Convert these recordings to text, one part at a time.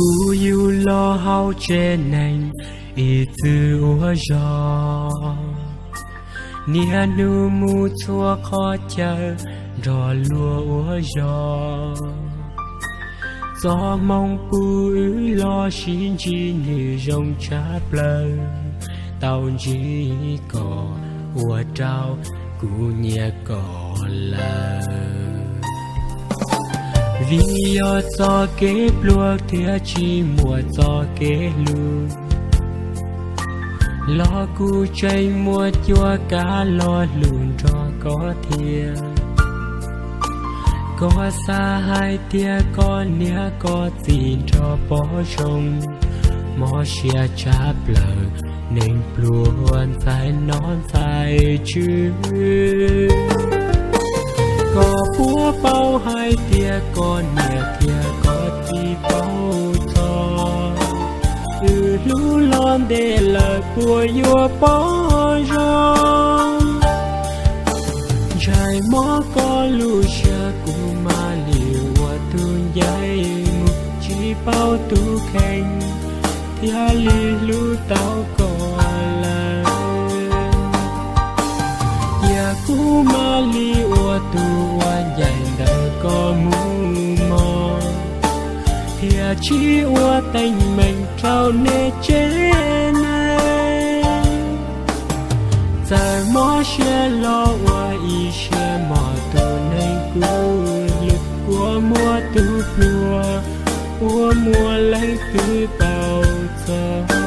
Kuv yug los hauv tsev neeg ib txwm ua zog, niaj hnub mus txhua qhov chaw nrog luag ua zog. Txoj hmoo pub wb los sib ntsib nws zoo tshaj plaws, tau ntsib koj ua rau kuv nyiam koj lawm. Vim yog txoj kev pluag thiab tsis muaj txoj kev hlub, los kuv tseem muaj cuab kav los hlub nrog koj thiab. Koj xav hais tias koj niam koj txiv nrog pom zoo, mob siab tshaj plaws neeg pluag ntxhais nom ntxhais tswv. Koj puas paub hais tias koj niam thiab koj txiv paub txog, wb hlub los ntev lawm puas yuav pom zoo? Ntshai mob koj lub siab kuv mam li ua tus ncaim mus, tsis paub tus kheej thiaj li hlub tau koj lawm. Cia kuv mam li ua tus ua ncaim ntawm koj mus mog, thiaj tsis ua teeb meem rau nej tsev neeg. Txawm mob siab los ua ib siab mos tus neeg kuv hlub, kua muag tus pluag, puas muaj leej twg paub txog?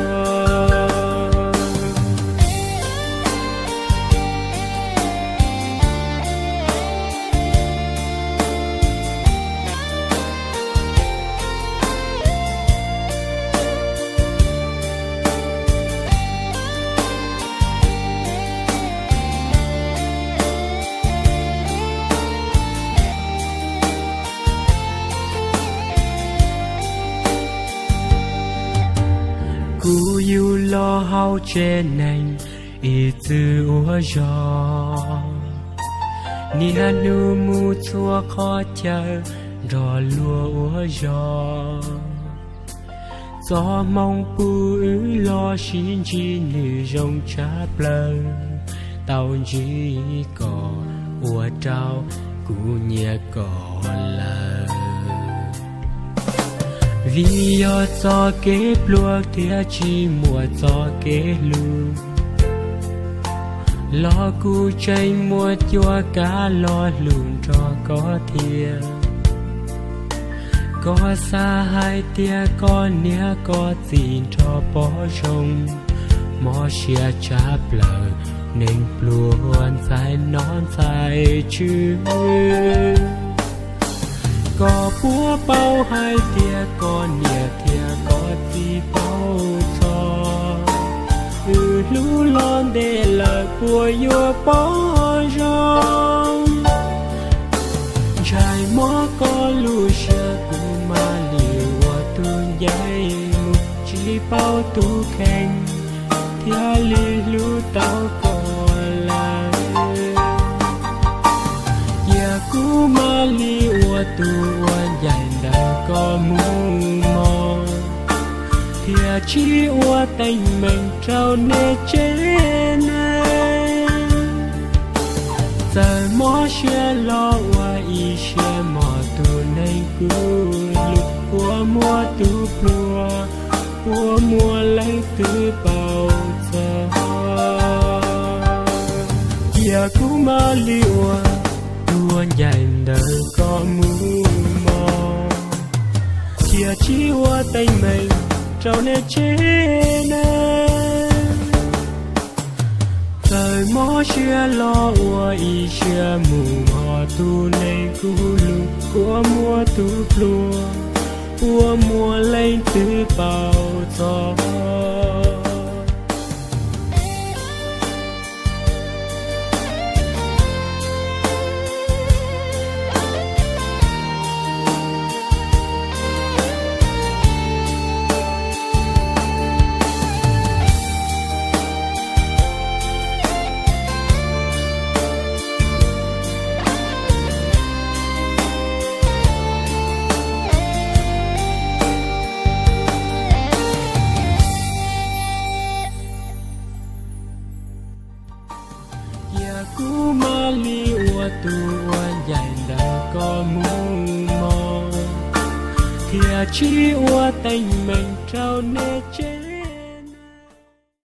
Kuv yug los hauv tsev neeg ib txwm ua zog, niaj hnub mus txhua qhov chaw nrog luag ua zog. Txoj hmoo pub wb los sib ntsib nws zoo tshaj plaws, tau ntsib koj ua rau kuv nyiam koj lawm. Vim yog txoj kev pluag thiab tsis muaj txoj kev hlub, los kuv tseem muaj cuab kav los hlub nrog koj thiab. Koj xav hais tias koj niam koj txiv nrog pom zoo, mob siab tshaj plaws neeg pluag ntxhais nom ntxhais tswv. Koj puas paub hais tias koj niam thiab koj txiv paub txog, wb hlub los ntev lawm puas yuav pom zoo? Ntshai mob koj lub siab kuv mam li ua tus ncaim mus, tsis paub tus kheej thiaj li hlub tau koj lawm. Cia kuv mam li ua tus ua ncaim ntawm koj mus mog, thiaj tsis ua teeb meem rau nej tsev neeg. Txawm mob siab los ua ib siab mos tus neeg kuv hlub, puas muaj tus pluag, puas muaj leej twg paub txog? Cia kuv mam li ua tus ua ncaim ntawm koj mus mog, thiaj tsis ua teeb meem rau nej tsev neeg. Txawm mob siab los ua ib siab mus mog tus neeg kuv hlub, puas muaj tus pluag, puas muaj leej twg paub txog? Kuv mam li ua tus uas ncaim ntawm koj mus mog, thiaj tsis ua teeb meem rau nej tsev